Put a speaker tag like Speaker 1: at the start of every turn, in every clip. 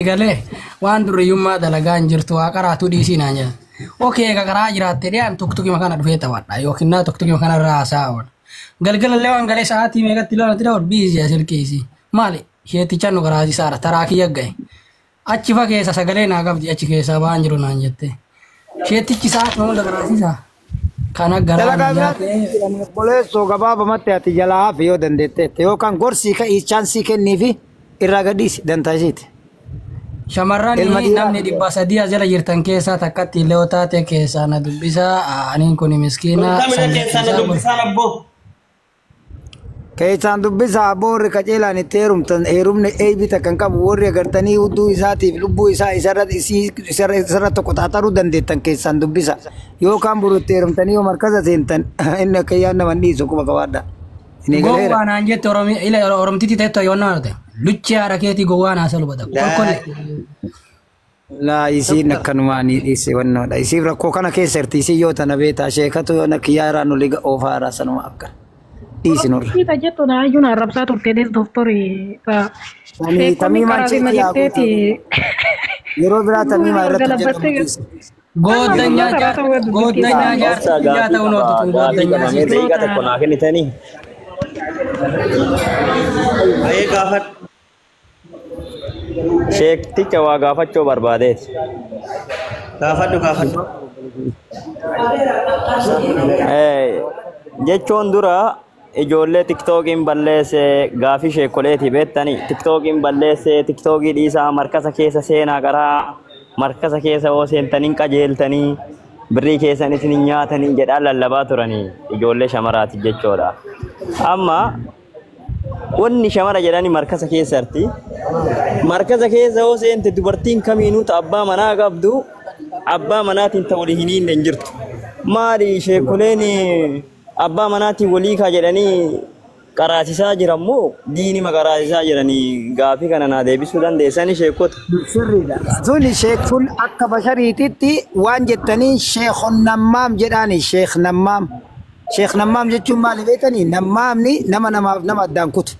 Speaker 1: Galee waan durriyyummaa dalagaa hin jirtu waa qaraatu dhiisii naan jedhan. Okay, egaa karaa jiraatte dhiyaan tuktukima kana dhufee taphadha yookiin naa tuktukima kana irraa haasa'a oola. Galgalallee waan galee sa'aatii meeqatti ilaalatti daawwatu biizii silkii isii. Maali sheetichaan nu garaasisaadha taraa kiyya gahe. Achi fa keessa sagalee naa qabdi achi keessaa ba'aan jiru naan jette. Sheetichi sa'aatii hunda garaasisaa. Kana garaa
Speaker 2: Dalagaa
Speaker 1: na
Speaker 2: biraatti
Speaker 1: nyaatee.
Speaker 2: jedhan obboleessoo gabaabamatti ati jalaa hafi yoo dandeetteette yookaan gorsii ka'ii chaansii kenniifi irraa gadhiisi dantaa ishiiti.
Speaker 1: Shamarran
Speaker 2: Ilma dhiiraa
Speaker 1: namni 300 as jala jirtan keessaa takkatti illee yoo taate keessaa na dubbisaa. Aniin kun miskiina
Speaker 3: Kamila keessaa na
Speaker 1: sanyiisaa
Speaker 3: dubbisaan abboo.
Speaker 2: Keessaan dubbisaa abboo warri qaceelaan itti heerumtan heerumni eeybita kan qabu warri agartanii hudduu isaatiif lubbuu isaa isarra isii isarra isarra tokko xaaxaruu dandeettan keessaan dubbisa. Yookaan boru itti heerumtanii yoo markaza seentan inni akka yaad nama hin dhiisu quba qabaadha. Inni galeera.
Speaker 1: Gowwaa naan jette ila Oromtitti teettu yoonnaa dhute. Luchee haadha keetii gowwaa naa salubata. Kolkolle.
Speaker 2: Laa isiin akkanumaa ni dhiise wannoodha. Isiin rakkoo kana keessa jirti isiin yoo tana beektaa sheekatu yoo na kiyyaa irraa nu liga oofaa irraa sanuma akka dhiisi nurra.
Speaker 4: Kita jettu na ayyuun arrabsaa turte doktori.
Speaker 2: Tani
Speaker 4: Sheekonni
Speaker 2: tamiimaan
Speaker 4: karaa
Speaker 2: cheekii haa
Speaker 4: jetteeti.
Speaker 2: guutuu. Yeroo biraa tamiimaa irratti hojjetamu
Speaker 4: Galabattee
Speaker 2: dhiisi.
Speaker 1: Gooddanyaa
Speaker 4: karaa ta'uu
Speaker 1: gooddanyaa
Speaker 4: dubbisiisa.
Speaker 1: jaartii
Speaker 5: Obsa
Speaker 1: biyyaa
Speaker 5: gaafii
Speaker 1: ta'uu
Speaker 5: qaba.
Speaker 1: nootu tun
Speaker 5: Gaafii
Speaker 1: gooddanyaa
Speaker 5: qaba. Mee
Speaker 1: siiti.
Speaker 5: daqiiqaa tokko naa kennitanii?
Speaker 3: Ayee gaafadhu.
Speaker 5: Sheekticha waa gaafachuu barbaadeeti.
Speaker 3: Gaafadhu gaafadhu.
Speaker 5: Jechuun dura ijoollee tiktookiin balleesse gaafii sheekoleetii beektanii tiktookiin balleesse tiktookii dhiisaa markasa keessa seenaa karaa markasa keessa hoo seentanii qajeeltanii birrii keessan isin hin nyaatanii jedhaa lallabaa turanii ijoollee shamaraati jechuudha. Amma wanni shamara jedhanii markasa keessatti markasa keessa hoo seente dubartiin kamiinuu ta abbaa manaa qabdu abbaa manaatiin ta walii hin hiinne hin jirtu. Maali sheekoleen abbaa manaatiin walii kaa jedhanii qaraasisaa jiran moo diinima qaraasisaa jiranii gaafii kana naa deebisuu dandeessanii sheekota.
Speaker 2: Sirriidha. Suni sheekun akka bashariititti waan jettanii sheekon nammaam jedhaani sheek nammaam. Sheek nammaam jechuun maali beektanii nammaamni nama namaaf nama addaan kutu.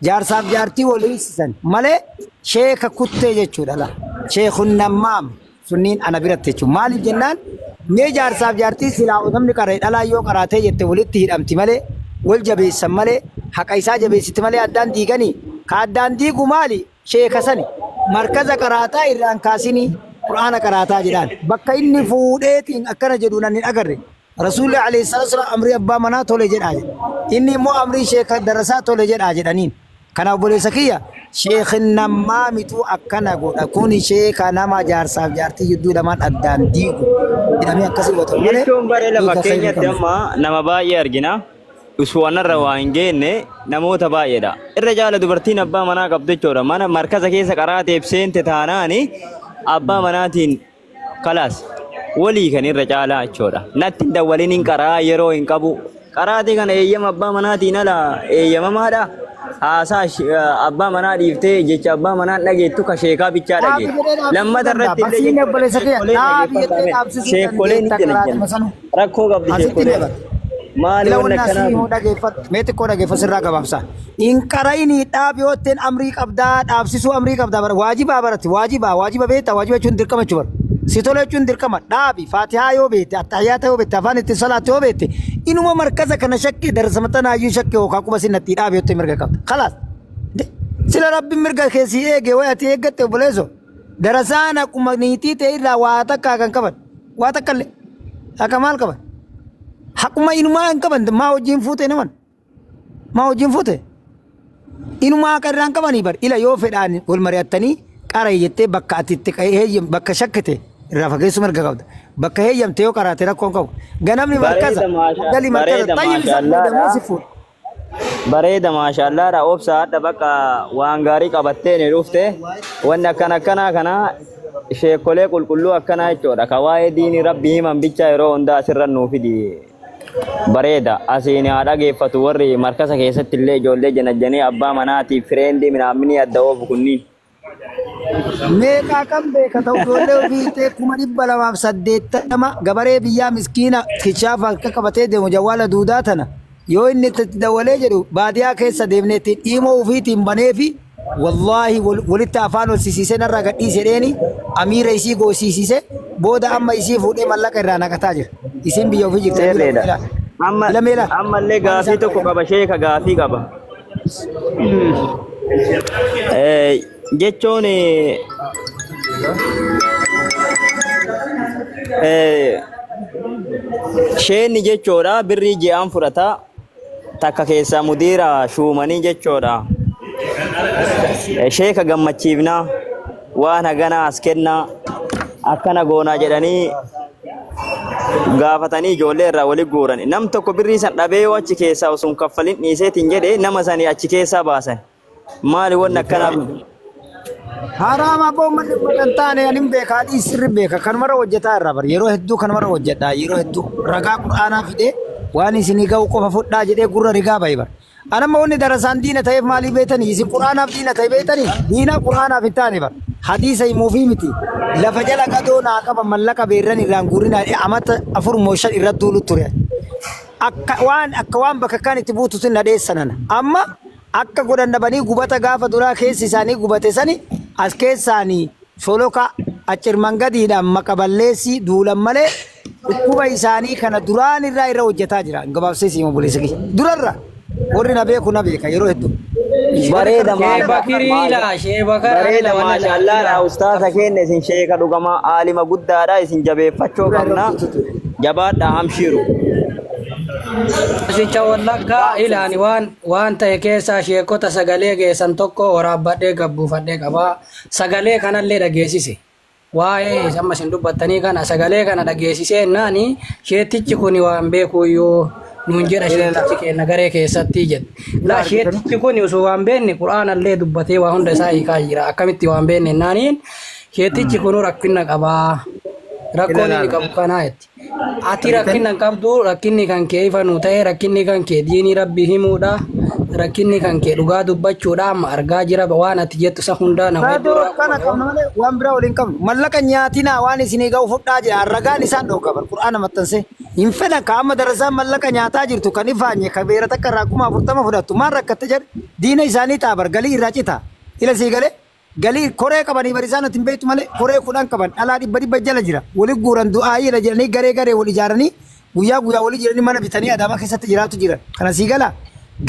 Speaker 2: Jaarsaaf jaartii wal hiisisan malee sheeka kuttee jechuudha la. Sheekun nammaam sunniin ana biratti jechuudha. Maaliif jennaan mee jaarsaaf jaartii silaa namni qaree dhalaa yoo qaraatee jette walitti hidhamti malee wal jabeessan malee haqa isaa jabeessiti malee addaan diiganii ka addaan diigu maali sheeka sani markaza qaraataa irraan kaasinii qur'aana qaraataa jedhaan bakka inni fuudheetiin akkana jedhu nan hin agarre rasuulli alayhi salaatu wasalaam amrii abbaa manaa tole jedhaa jedha inni immoo amrii sheeka darasaa tole jedhaa jedhaniin kana obboleessa kiyya sheekin nammaa mituu akkana godha kun sheeka nama jaarsaaf jaartii jidduu lamaan addaan diigu jedhamee akkasii godhamu malee
Speaker 5: Jechuun bare lafa
Speaker 2: hiika khayrii
Speaker 5: keenyatti
Speaker 2: qabna.
Speaker 5: amma nama baay'ee argina. Uswaanarra waa hin geenne namoota baay'eedha. Irra jaala dubartiin abbaa manaa qabdu jechuudha. Mana markaza keessa qaraateef seente taanaani abbaa manaatiin kalaas walii kan irra caalaa jechuudha. Natti hin dawwalin hin qaraa yeroo hin qabu. Qaraatii kana eeyyama abbaa manaatiin ala eeyyamamaadha. Haasaa abbaa manaa dhiiftee jecha abbaa manaa dhageettu ka sheekaa bichaa
Speaker 2: Dhaabi
Speaker 5: dhageettu.
Speaker 2: jedhee dhaabsisuu
Speaker 5: Lammata
Speaker 2: danda'a.
Speaker 5: irratti illee
Speaker 2: Barsiisni
Speaker 5: jechuudha.
Speaker 2: obboleessa kiyya
Speaker 5: Sheekoleen
Speaker 2: dhaabi jettee
Speaker 5: dhaggeeffatame.
Speaker 2: dhaabsisuu
Speaker 5: Sheekoleen ni
Speaker 2: dandeetta
Speaker 5: jalajjan.
Speaker 2: qaraatuma sanuu.
Speaker 5: Rakkoo qabdi
Speaker 2: Asitti
Speaker 5: sheekoleen.
Speaker 2: deebata.
Speaker 5: Maali
Speaker 2: Ila
Speaker 5: wanni
Speaker 2: wanni
Speaker 5: akkanaa
Speaker 2: asii
Speaker 5: kun?
Speaker 2: hoo dhageeffadhu. Mee xiqqoo dhageeffadhu sirraa gabaabsa. Hin qara'inii dhaabi yoo ittiin amrii qabdaa dhaabsisuu amrii qabdaa bara waajibaa barati waajibaa waajiba beektaa waajiba jechuun dirqama jechuu bara. Si tola jechuun dirqama dhaabi faatihaa yoo beekte attaayyaata yoo beekte afaan ittiin salaatu yoo beekte inuma markaza kana shakkii darasa tanaayyuu shakkii yookaan quba sinnatti dhaabi yoo ittiin mirga qabda. Khalaas. Sila rabbiin mirga keessi eege wayi ati eeggatte obboleesso. Darasaan akkuma niitii ta'e irraa waa takkaa kan qaban waa takka illee akka maal qaban. Haquma inumaa hin qaban maa hojiin fuute naman maa hojiin fuute inumaa haqa irraa hin qabanii bar ila yoo fedhaan wal mari'attanii qara jettee bakka ati itti heeyyam bakka shakkite irraa fageessu mirga qabda bakka heeyyamte yoo qaraate rakkoo hin qabu ganamni markaza
Speaker 5: Bareeda maasha
Speaker 2: gali markaza
Speaker 5: bareeda
Speaker 2: xayyib isa fuudhe moo
Speaker 5: maashaallaadha.
Speaker 2: si fuudhe.
Speaker 5: Bareeda maashaallaadha obsa hadha bakka waan gaarii qabattee ni dhufte wanni akkana akkanaa kana sheekolee qulqulluu akkanaa jechuudha. Ka waa'ee diinii rabbii himan bicha yeroo hundaa asirra nuu fidi. Bareeda asiin haa dhageeffatu warri markasa keessatti illee ijoollee janajjanii abbaa manaatiif fireendii minaamini adda oofu kunniin.
Speaker 2: Meeqaa kan beeka ta'u ijoollee ofii ta'e 280,000 gabaree biyyaa miskiina kichaafa harka qabatee deemu jawwaala duudaa tana yoo inni itti dawwalee jedhu baadiyaa keessa deemnee ittiin dhiimoo ofiitiin banee fi Wallaahi walitti afaan ol sisiisee narraa gadhiise dheeni amiira isii goosiisise booda amma isii fuudhee mallaqa irraa naqataa jira. Isiin biyya ofii jirti.
Speaker 5: Sirriidha. Amma ammallee gaafii tokko qaba sheeka gaafii qaba. Jechuun sheenni jechuudha birrii ji'aan fudhata takka keessaa mudiira shuumanii jechuudha. Sheeka gammachiifnaa waan haganaa as kennaa akkana goonaa jedhanii gaafatanii ijoollee irraa wali guuran. Nam tokko birrii san dhabee yoo achi keessaa osoo hin kaffalin dhiiseetiin jedhee nama sanii achi keessaa baasan. Maali wanni akkanaaf?
Speaker 2: Haraam abbaa uummanni uffata hin taane ani hin beeka adii sirri beeka kanumarra hojjetaa irraa bar yeroo hedduu kanumarra hojjedha yeroo hedduu ragaa qur'aanaa fidee waan isinii ga'u qofa fudhaa jedhee gurra rigaa bahe bar. Anamma wanni darasaan diina ta'eef maalii beetanii isin qur'aanaaf diina ta'e beetanii diina qur'aanaaf hin taane bar hadiisa himuufii miti lafa jala gadoo naa qaba mallaqa beerran irraan guurinaa amata 4 moo 5 irra duulu ture. Akka waan bakka kan itti buutu sin nadheessanana amma akka godhan dhabanii gubata gaafa duraa keessi isaanii gubate sani as keessaanii sholoka achirman gadiidhaan maqaballeessii duulan malee dhukkuba isaanii kana duraan irraa irra hojjetaa jira. Gabaabsee siima buleessa kiyya. Durarra warri na beeku na beeka yeroo hedduu.
Speaker 5: Bareeda maashaallaadha ustaaza keenya isin sheeka dhugamaa aalima guddaadha isin jabeeffachuu qabna jabaadha hamshiiru.
Speaker 1: Sicha wallaggaa ilaani waan ta'e keessaa sheekota sagalee geessan tokko waraabbadhee gabbuufadhee qabaa. Sagalee kanallee dhageessise. Waa'ee amma isin dubbattanii kana sagalee kana dhageessisee naani sheetichi kun waan beekuyyuu nuun jedha sheetichi keenya garee keessatti jedhe. Laa sheetichi kun osoo waan beekne quraanallee dubbatee waa hunda isaa hiikaa jira. Akkamitti waan beekne naaniin sheetichi kun rakkina qabaa. Rakkoon inni qabu kanaa jetti. Ati rakkina hin qabdu rakkinni kan kee ifa nuu ta'e rakkinni kan kee diinii rabbii himuudha rakkinni kan kee dhugaa dubbachuudha amma argaa jira waan ati jettu isa hundaa nama hedduu
Speaker 2: Kana qabna malee waan biraa waliin qabnu mallaqa nyaatinaa waan isinii ga'u fudhaa jira ragaan isaan dhooqa bar qur'aana maxxansee hin fedhan ka amma darasaan mallaqa nyaataa jirtu kan ifaanye ka beera takka irraa 40,000 fudhattu maal rakkatte jedhe diina isaanii ta'a bar galii irraa cita ila sii galee galii koree qabanii bari isaan hin beektu malee koree 10 qaban dhalaa 100 jala jira wali guuran du'aayii jedhanii garee garee wal ijaaranii guyyaa guyyaa wali jiranii mana bitanii Adaamaa keessatti jiraatu jira kana sii gala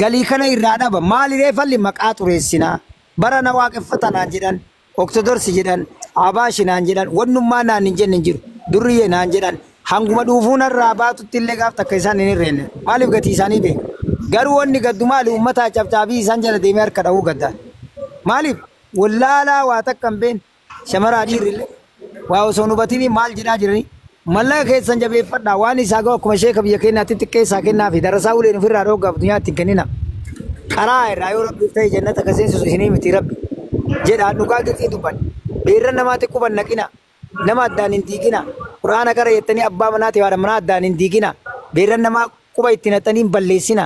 Speaker 2: galii kana irraa dhaba maaliree falli maqaa xureessinaa bara na waaqeffatanaan jedhan Ortodoksii jedhan Abaashi naan jedhan wannummaa naan hin jenne hin jiru durriyyee naan jedhan hanguma dhuufuun irraa baatutti illee gaaf takka isaan hin hirreenne maaliif gatii isaanii beeka garuu wanni gaddu maali uummataa cabcaabii isaan jala deemee harka dha'uu gaddaa maaliif wallaalaa waa takka hin beekne shamaraa dhiirrillee waa osoo hin hubatinii maal jedhaa jiranii mallaqa keessan jabeeffadhaa waan isaa ga'u akkuma sheeka biyya keenyaatti xiqqeessaa kennaa fi darasaa uleen ofirraa dhooggaaf dunyaatti hin kennina. Karaa irraa yoo rabbiif ta'e jannata ka seensisu isinii miti rabbi jedhaa dhugaa gixii dubbanne beerra namaatti quban naqina nama addaan hin diigina quraana qara jettanii abbaa manaati haadha manaa addaan hin diigina beerra namaa quba itti naqxanii hin balleessina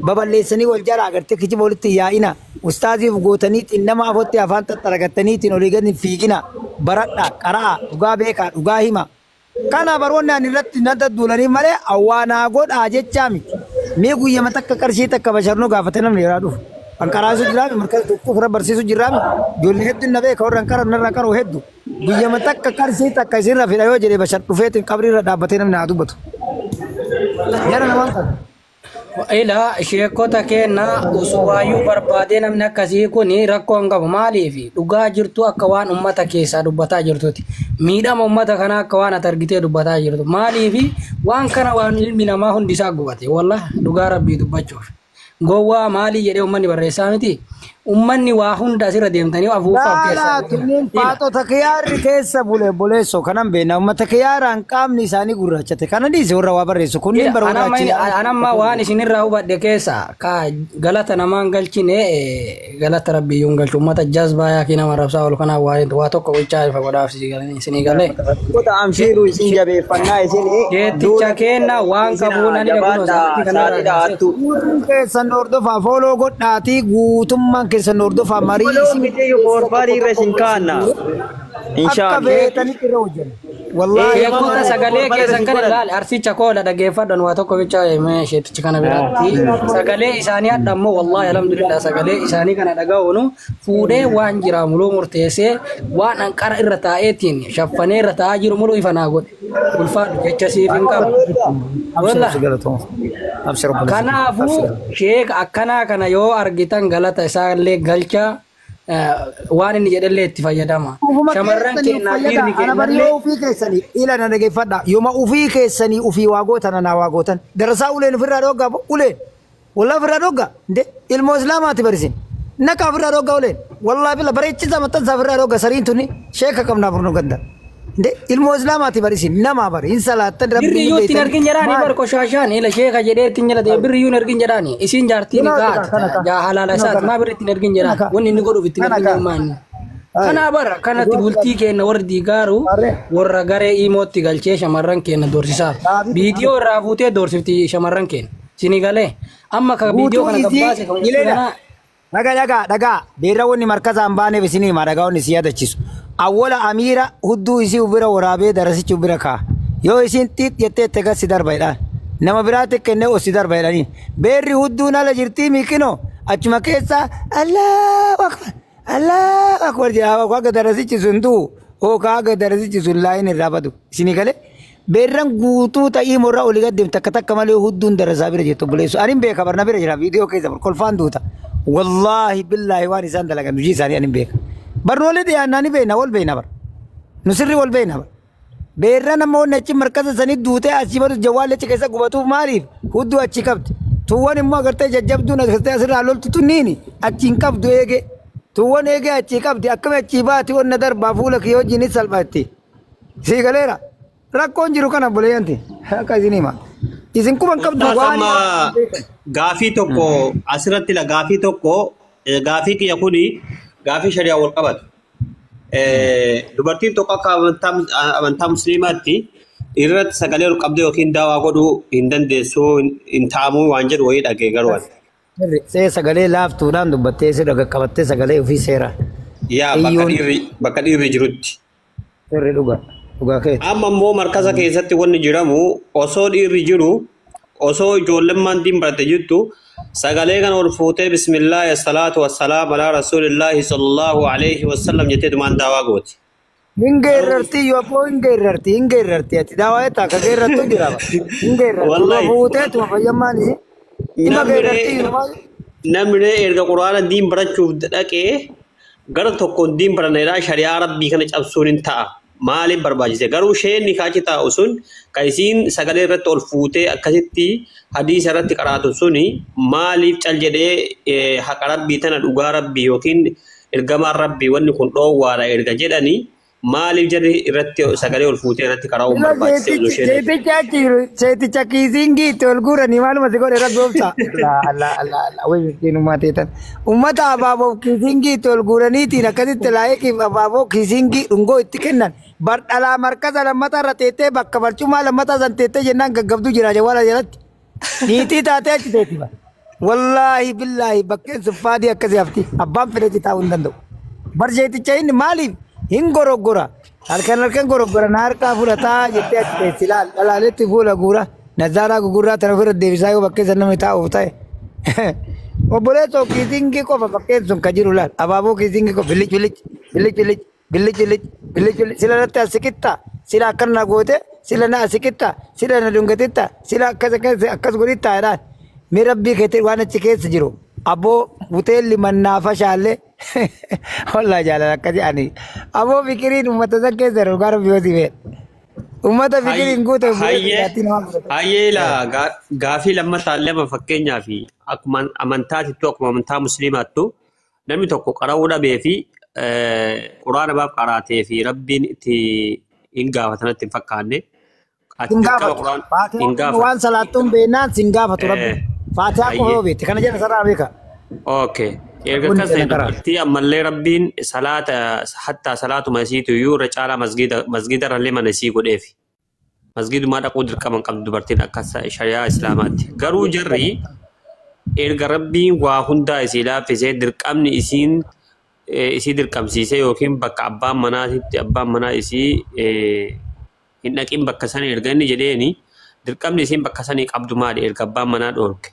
Speaker 2: baballeessanii wal jala agartee kijiba walitti yaa'ina ustaaziif gootaniitiin nama afotti afaan xaxxaragattaniitiin olii gadi fiigina baradhaa qaraa dhugaa beekaa dhugaa hima. Kana baroonni ani irratti na dadduulanii malee awwaanaa godhaa jechaa miti. Mee guyyama takka qarshii takka basharnuu gaafate namni yeroo dhufu. Kan qaraasu jiraami markaza tokko ofirra barsiisu jiraami ijoollee hedduun na beeka warra qara'u narra qara'u hedduu. Guyyama takka qarshii takka isinirra fedha yoo jedhe bashar dhufeetiin qabriirra dhaabbatee namni haa dubbatu. Jara namaan qabu.
Speaker 1: Ila sheekota keenya osoo waayyuu barbaadee namni akkasii kun rakkoo hin qabu. Maaliif dhugaa jirtu akka waan uummata keessaa dubbataa jirtuti. Miidhama uummata kanaa akka waan ati argitee dubbataa jirtu. Maaliif waan kana waan ilmi namaa hundi isaa gubate. Wallah dhugaa rabbii dubbachuuf. Gowwaa maalii jedhee uummanni barreessaa miti. Uummanni waa hunda asirra deemtanii afuufaaf keessaa.
Speaker 2: Laalaa tunniin faatota kiyyaarri keessa bule boleessoo kanan beekna uummata kiyyaaraan qaamni isaanii gurraachate kana dhiise warra waa barreessu kunniin bara warra achi.
Speaker 1: Anamma waan isinirraa hubadhe keessa ka galata namaan galchine galata rabbiyyuu hin galchu uummata jazbaa yaakii nama rabsaa oolu kanaa waa tokko gochaa ifa godhaaf isinii galee.
Speaker 5: Kota amshiiru isin jabeeffannaa isin.
Speaker 1: Jeetticha kenna waan qabuun ani dhabuun sa'aatii kanarraa kaasee.
Speaker 2: Guutuun keessan hordofaa fooloo godhaatii guutummaan keessan hordofaa marii
Speaker 5: Fooloo miti forfaarii irra isin kaanna.
Speaker 2: Akka
Speaker 5: Inshaallah.
Speaker 2: beekanitti irra hojjenna. Wallaahi
Speaker 1: Sheekota sagalee keessan kana ilaali. Arsicha koola dhaggeeffadhan waa tokko bicha himee sheetichi kana biratti. Sagalee isaanii hadha ammoo wallaahi alhamdulillah sagalee isaanii kana dhaga'uunu fuudhee waan jira muluu murteessee waan hanqara irra taa'eetiin shaffanee irra taa'aa jiru muluu ifa naa godhe. Ulfaadhu jecha siif hin qabu.
Speaker 2: Abshir galatooma. Abshir obboleessa.
Speaker 1: Kanaafuu sheeka akkanaa kana yoo argitan galata isaallee galcha waan inni jedhallee itti fayyadama.
Speaker 2: Ufuma
Speaker 1: Shamarran
Speaker 2: keessanii
Speaker 1: kennaa
Speaker 2: fayyada.
Speaker 1: dhiirri
Speaker 2: Ana bari
Speaker 1: kennallee
Speaker 2: yoo ufii keessanii ila na dhageeffadha. Yooma ufii keessanii ufii waa gootan anaa waa gootan. Darasaa uleen ofirraa dhoggaa uleen. Wallaa ofirraa dhoggaa. Nde ilmoo islaamaati barisin. Naqa ofirraa dhoggaa uleen. Wallaa bila bareechisa maxxansaa ofirraa dhoggaa sariin tuni sheeka qabnaa furnu ganda. Nde ilmoo islaamaati barisin namaa bari hin salaattan
Speaker 1: Birri
Speaker 2: rabbiin
Speaker 1: iyyuu ittiin
Speaker 2: beektan.
Speaker 1: argin jedhaani
Speaker 2: Maali?
Speaker 1: bar qoshaashaan ila sheeka jedhee ittiin jedhate birri iyyuu hin argin jedhaani isiin jaartiin
Speaker 2: Kunoo
Speaker 1: gaat
Speaker 2: kana ka.
Speaker 1: jaa halaala
Speaker 2: Kunoo
Speaker 1: isaati
Speaker 2: kana.
Speaker 1: maa birri ittiin argin
Speaker 2: Kana
Speaker 1: jedhaan
Speaker 2: ka.
Speaker 1: wanni inni godhuuf ittiin
Speaker 2: Kana
Speaker 1: argin
Speaker 2: ka.
Speaker 1: jedhu maanni.
Speaker 2: Ay.
Speaker 1: Kana bara kanatti bultii keenya warri diigaaru
Speaker 2: Arre.
Speaker 1: warra garee imootti galchee shamarran keenya doorsisaaf.
Speaker 2: Dhaabii
Speaker 1: Viidiyoo irraa fuutee doorsifti shamarran keenya. Sini galee amma ka viidiyoo
Speaker 2: Guutuu
Speaker 1: kana
Speaker 2: isii
Speaker 1: gabbaase kan
Speaker 2: ileedha.
Speaker 1: kanaa
Speaker 2: Dhagaa dhagaa dhagaa beerra wanni markaza hin baaneef isinii hima dhagaa wanni si yaadachiisu. Awwala amiira hudduu isii bira waraabee darasichi bira kaa'a. Yoo isiin xiix jettee itti gad si darba jedhaan. Nama biraatti kennee ol si darba jedhanii. Beerri hudduun ala jirtii miikinoo achuma keessa Allahu akbar Allahu akbar jedhaa akka darasichi sun du'u hookaa akka darasichi sun laayin irraa badu. Isinii galee beerran guutuu ta'ii morra olii gad deemte takka takka malee hudduun darasaa bira jirtu obboleessu. Ani hin beeka barna bira jira viidiyoo keessa kolfaan duuta. Wallaahi billaahi waan isaan dalagan hojii isaanii ani hin beeka. Barnoollee dhiyaannaa ni beekna wal beekna bara. Nu sirrii wal beekna bara. Beerran amma wanni achi markaza sanii duutee achi badu jawwaalli achi keessa gubatuuf maaliif hudduu achi qabdi. Tuuwwan immoo agartee jajjabduun agartee asirraa loltu tunniini achi hin qabdu eege. Tuuwwan eegee achi qabdi akkami achi baati wanna darbaa fuula kiyya wajjin salphatti. Sii galeera. Rakkoon jiru kana obboleeyyanti. Akka isin hima. Isin quban qabdu
Speaker 3: Ustaas
Speaker 2: waan
Speaker 3: amma gaafii tokko asirratti la gaafii tokko gaafii kiyya kuni gaafii shari'aa wal qabatu. Dubartiin tokko akka amantaa musliimaatti dhiirratti sagalee ol qabdee yookiin daawaa godhuu hin dandeessu hin taa'amuu waan jedhu wayii dhagee garuu ani.
Speaker 2: See sagalee laaftuudhaan dubbattee si dhaga qabattee sagalee ofii seera.
Speaker 3: Yaa bakka
Speaker 2: Iyyoon
Speaker 3: dhiirri bakka dhiirri jirutti.
Speaker 2: sirri dhugaa dhugaa keeti.
Speaker 3: Amma immoo markaza keessatti wanni jiramu osoo dhiirri jiru osoo ijoolleen diin barate jirtu sagalee kana ol fuutee bismillaahi salaatu wassalaam alaa rasuulillaahi sallallahu alaihi wasallam jettee dumaan daawaa gooti.
Speaker 2: Hin geerrarti yoo abboo hin geerrarti hin geerrarti ati daawaa jettaa akka geerrattu jira ba. Hin geerrarti. Tuma
Speaker 3: Wallahi
Speaker 2: fuutee tuma fayyammaan isii. Ima geerrarti
Speaker 3: namni namni erga quraana diin barachuuf dhaqee gara tokkoon diin baranneedhaa shari'aa rabbii kana cabsuun hin ta'a. Maaliif barbaachise? Garuu isheen kaachi taa'u sun kan isiin sagalee irratti ol fuutee akkasitti hadiisa irratti qaraatu suni maaliif cal jedhee haqa rabbii tana dhugaa rabbii yookiin ergamaan rabbii wanni kun dhoowwaadha erga jedhanii maaliif jarri irratti sagalee ol fuutee irratti qaraa'uun barbaachise osoo isheen
Speaker 2: Seeticha achi jiru seeticha kiisiingii itti ol guuranii maaluma si godhe rabbi obsa. Allah Allah Allah wayi miskiinummaa teetan. Uummata abaaboof kiisiingii itti ol guuraniitiin akkasitti laayiqiif abaaboo kiisiingii dhungoo itti kennan. Bar dhalaa markaza lammataa irra teettee bakka barcumaa lammataa san teettee jennaan gaggabduu jira jawwaala jalatti. Niitii taatee achi teetti bara. Wallaahi billaahi bakkeen sun faadii akkasii hafti. Abbaan fedhe achi taa'uu hin danda'u. Bar seeticha inni maaliif hin goroggora. Halkan halkan goroggora na harkaa fudhataa jettee achi teessi laal dhalaaletti fuula guura. Nazaaraa gugurraa tana ofirra deebisaa yoo bakkee san namni taa'uuf ta'e. Obboleessoo kiisingii qofa bakkeen sun ka jiru laal. Abaaboo kiisingii qofa bilic bilic bilic bilic bilic bilic bilic bilic sila natti as siqittaa sila akkana na goote sila na as siqittaa sila na dhungatittaa sila akkas akkas akkas godhittaa jedhaan. Mee rabbii keetti waan achi keessa jiru aboo hoteelli mannaafashaallee wallaahi jaalala akkasii ani aboo fikiriin uummata san keessa jiru dhugaa rabbii hojii fe'e. Uummata fikiriin guute
Speaker 3: Hayyee
Speaker 2: jaartii namaa fudhate.
Speaker 3: hayyee laa gaafii lammataa lama fakkeenyaa fi akkuma amantaatittu akkuma amantaa musliimaattu namni tokko qara'uu dhabee fi quraana baaf qaraatee fi rabbiin itti hin gaafatanatti hin fakkaanne ati
Speaker 2: Sin
Speaker 3: dirqama
Speaker 2: gaafatu.
Speaker 3: quraan hin
Speaker 2: Faatihaa
Speaker 3: gaafatu.
Speaker 2: waan salaattuun beeknaan sin gaafatu rabbi. Faatihaa qofa
Speaker 3: Hayyee
Speaker 2: yoo beekte kana jedha sarara beeka.
Speaker 3: Okay. Erga
Speaker 2: Wanni
Speaker 3: akkas ta'e
Speaker 2: jedhan karaa.
Speaker 3: dubartii ammallee rabbiin salaata hattaa salaatuma isiitu iyyuu irra caalaa masgiida masgiida irrallee mana isii godheefi. Masgiidumaa dhaquu dirqama hin qabdu dubartiin akka shari'aa islaamaatti. Garuu jarri erga rabbiin waa hundaa isii laaffisee dirqamni isiin isii dirqamsiisee yookiin bakka abbaan manaatitti abbaan manaa isii Hin dhaqin bakka sanii erga inni jedheeni dirqamni isiin bakka sanii qabdu maali erga abbaan manaa dhoorke.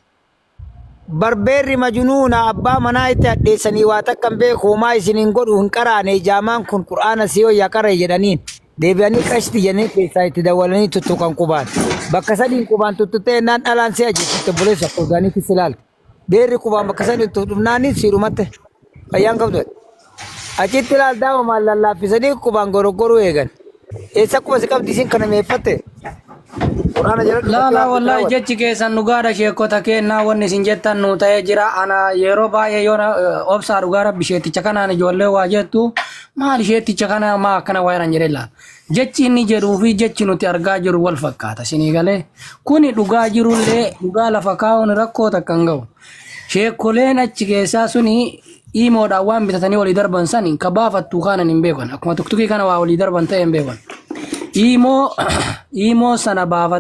Speaker 2: Barbeerri majnuuna abbaa manaa itti hadheessanii waa takka hin beeku homaa isin hin godhu hin qaraane jaamaan kun qur'aana si wayyaa qara'e jedhaniin deebi'anii qashti jedhanii keessaa itti dawwalanii tuttuqan qubaan bakka sadiin qubaan tuttuqxee naan dhalaan si ajjeesitti obboleessa qodaaniitti si ilaalte beerri qubaan bakka sadiin tuttuqnaani siidhumatte fayyaan qabdu achitti ilaaltaa homaan lallaaffisanii qubaan goroggoruu eegan eessa quba si qabdi isin kana meeffatte qur'aana jala
Speaker 1: Laa
Speaker 2: dhufattee
Speaker 1: laa
Speaker 2: waan
Speaker 1: wallahi
Speaker 2: raawwatte.
Speaker 1: jechi keessan dhugaadha sheekota kennaa wanni isin jettan nu ta'ee jira. Ana yeroo baay'ee yoo obsaa dhugaa rabbi isheetticha kanaan ijoollee waa jettu maal isheetticha kana maa akkana waa jedhan jedhee laala. Jechi inni jedhuu fi jechi nuti argaa jirru wal fakkaata isinii galee. Kuni dhugaa jirullee dhugaa lafa kaa'uun rakkoo takka hin gahu. Sheekoleen achi keessaa suni imoodhaan waan bitatanii walii darban sani ka baafattu kaanan hin beekan. Akkuma tuktukii kana waa walii darban ta'e hin beekan. Imoo sana baafat.